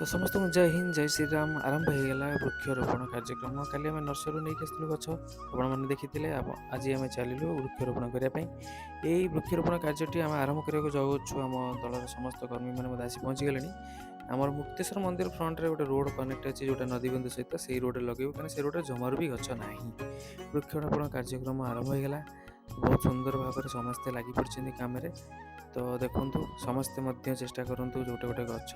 ତ ସମସ୍ତଙ୍କୁ ଜୟ ହିନ୍ଦ, ଜୟ ଶ୍ରୀରାମ। ଆରମ୍ଭ ହେଇଗଲା ବୃକ୍ଷରୋପଣ କାର୍ଯ୍ୟକ୍ରମ। କାଲି ଆମେ ନର୍ସରୀରୁ ନେଇକି ଆସିଥିଲୁ ଗଛ, ଆପଣମାନେ ଦେଖିଥିଲେ। ଆଜି ଆମେ ଚାଲିଲୁ ବୃକ୍ଷରୋପଣ କରିବା ପାଇଁ। ଏଇ ବୃକ୍ଷରୋପଣ କାର୍ଯ୍ୟଟି ଆମେ ଆରମ୍ଭ କରିବାକୁ ଯାଉଅଛୁ। ଆମ ଦଳର ସମସ୍ତ କର୍ମୀମାନେ ମଧ୍ୟ ଆସି ପହଞ୍ଚିଗଲେଣି। ଆମର ମୁକ୍ତେଶ୍ୱର ମନ୍ଦିର ଫ୍ରଣ୍ଟରେ ଗୋଟେ ରୋଡ଼ କନେକ୍ଟ ଅଛି, ଯେଉଁଟା ନଦୀବନ୍ଧ ସହିତ। ସେଇ ରୋଡ଼ରେ ଲଗେଇବୁ, କାରଣ ସେ ରୋଡ଼ରେ ଜମାରୁ ବି ଗଛ ନାହିଁ। ବୃକ୍ଷରୋପଣ କାର୍ଯ୍ୟକ୍ରମ ଆରମ୍ଭ ହେଇଗଲା। ବହୁତ ସୁନ୍ଦର ଭାବରେ ସମସ୍ତେ ଲାଗି ପଡ଼ିଛନ୍ତି କାମରେ। ତ ଦେଖନ୍ତୁ, ସମସ୍ତେ ମଧ୍ୟ ଚେଷ୍ଟା କରନ୍ତୁ ଯେଉଁଟା ଗୋଟେ ଗଛ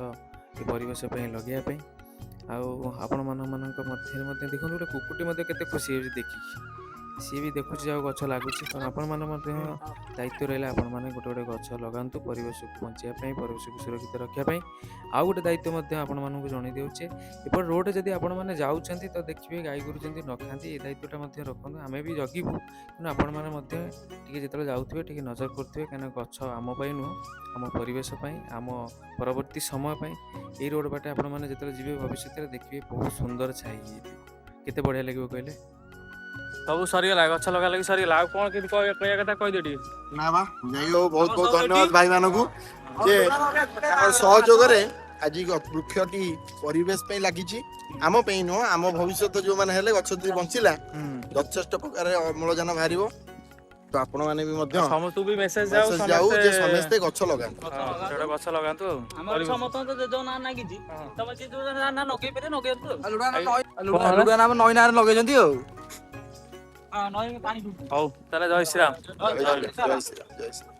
ଏ ପରିବେଶ ପାଇଁ ଲଗେଇବା ପାଇଁ। ଆଉ ଆପଣମାନଙ୍କ ମଧ୍ୟରେ ମଧ୍ୟ ଦେଖନ୍ତୁ, ଗୋଟେ କୁକୁରଟି ମଧ୍ୟ କେତେ ଖୁସି ହେଉଛି ଦେଖିକି। ସିଏ ବି ଦେଖୁଛି ଆଉ ଗଛ ଲାଗୁଛି। ତ ଆପଣମାନେ ମଧ୍ୟ ଦାୟିତ୍ୱ ରହିଲା, ଆପଣମାନେ ଗୋଟେ ଗୋଟେ ଗଛ ଲଗାନ୍ତୁ ପରିବେଶକୁ ବଞ୍ଚିବା ପାଇଁ, ପରିବେଶକୁ ସୁରକ୍ଷିତ ରଖିବା ପାଇଁ। ଆଉ ଗୋଟେ ଦାୟିତ୍ୱ ମଧ୍ୟ ଆପଣମାନଙ୍କୁ ଜଣାଇ ଦେଉଛେ, ଏପଟ ରୋଡ଼ରେ ଯଦି ଆପଣମାନେ ଯାଉଛନ୍ତି ତ ଦେଖିବେ ଗାଈ ଗୋରୁ ଯେମିତି ନ ଖାଆନ୍ତି, ଏ ଦାୟିତ୍ୱଟା ମଧ୍ୟ ରଖନ୍ତୁ। ଆମେ ବି ଜଗିବୁ, କିନ୍ତୁ ଆପଣମାନେ ମଧ୍ୟ ଟିକେ ଯେତେବେଳେ ଯାଉଥିବେ ଟିକେ ନଜର କରୁଥିବେ, କାହିଁକିନା ଗଛ ଆମ ପାଇଁ ନୁହଁ, ଆମ ପରିବେଶ ପାଇଁ, ଆମ ପରବର୍ତ୍ତୀ ସମୟ ପାଇଁ। ଏଇ ରୋଡ଼ ବାଟେ ଆପଣମାନେ ଯେତେବେଳେ ଯିବେ ଭବିଷ୍ୟତରେ, ଦେଖିବେ ବହୁତ ସୁନ୍ଦର ଛାଇ ହେଇଯାଇଥିବ। କେତେ ବଢ଼ିଆ ଲାଗିବ କହିଲେ? ସବୁ ସରିଗଲା, ଗଛ ଲଗା ଲଗି ସରିଗଲା। ଆଉ କଣ କିଛି କହିବା କଥା କହିଦେ ଟିକେ। ନା ବା, ଯାଇ ହଉ। ବହୁତ ବହୁତ ଧନ୍ୟବାଦ ଭାଇମାନଙ୍କୁ ଯେ ତାଙ୍କର ସହଯୋଗରେ ଆଜି ବୃକ୍ଷଟି ପରିବେଶ ପାଇଁ ଲାଗିଛି, ଆମ ପାଇଁ ନୁହଁ। ଆମ ଭବିଷ୍ୟତ ଯୋଉମାନେ ହେଲେ, ଗଛ ଯଦି ବଞ୍ଚିଲା, ଯଥେଷ୍ଟ ପ୍ରକାର ଅମ୍ଳଜାନ ବାହାରିବ। ତ ଆପଣମାନେ ବି ମଧ୍ୟ ସମସ୍ତଙ୍କୁ ବି ମେସେଜ ଯାଉ। ମେସେଜ ଯାଉ ଯେ ସମସ୍ତେ ଗଛ ଲଗାନ୍ତୁ। ହଁ, ଗୋଟେ ଗଛ ଲଗାନ୍ତୁ ଆଉ। ଆମର ସମସ୍ତଙ୍କ ତ ଯୋଉ ନାଁ ଲାଗିଛି, ତମେ ଯିଏ ଯୋଉ ନାଁ ଲଗେଇ ପାରିବେ ଲଗେଇନ୍ତୁ ଆଉ। ଲୁଡା ନାମ ନଈ ନାଁରେ ଲଗେଇଛନ୍ତି ଆଉ। ହଁ, ନଈ ପାଣି ପିଉଛୁ। ହଉ ତାହେଲେ, ଜୟ ଶ୍ରୀରାମ। ଜୟ ଶ୍ରୀରାମ, ଜୟ ଶ୍ରୀରାମ, ଜୟ ଶ୍ରୀରାମ।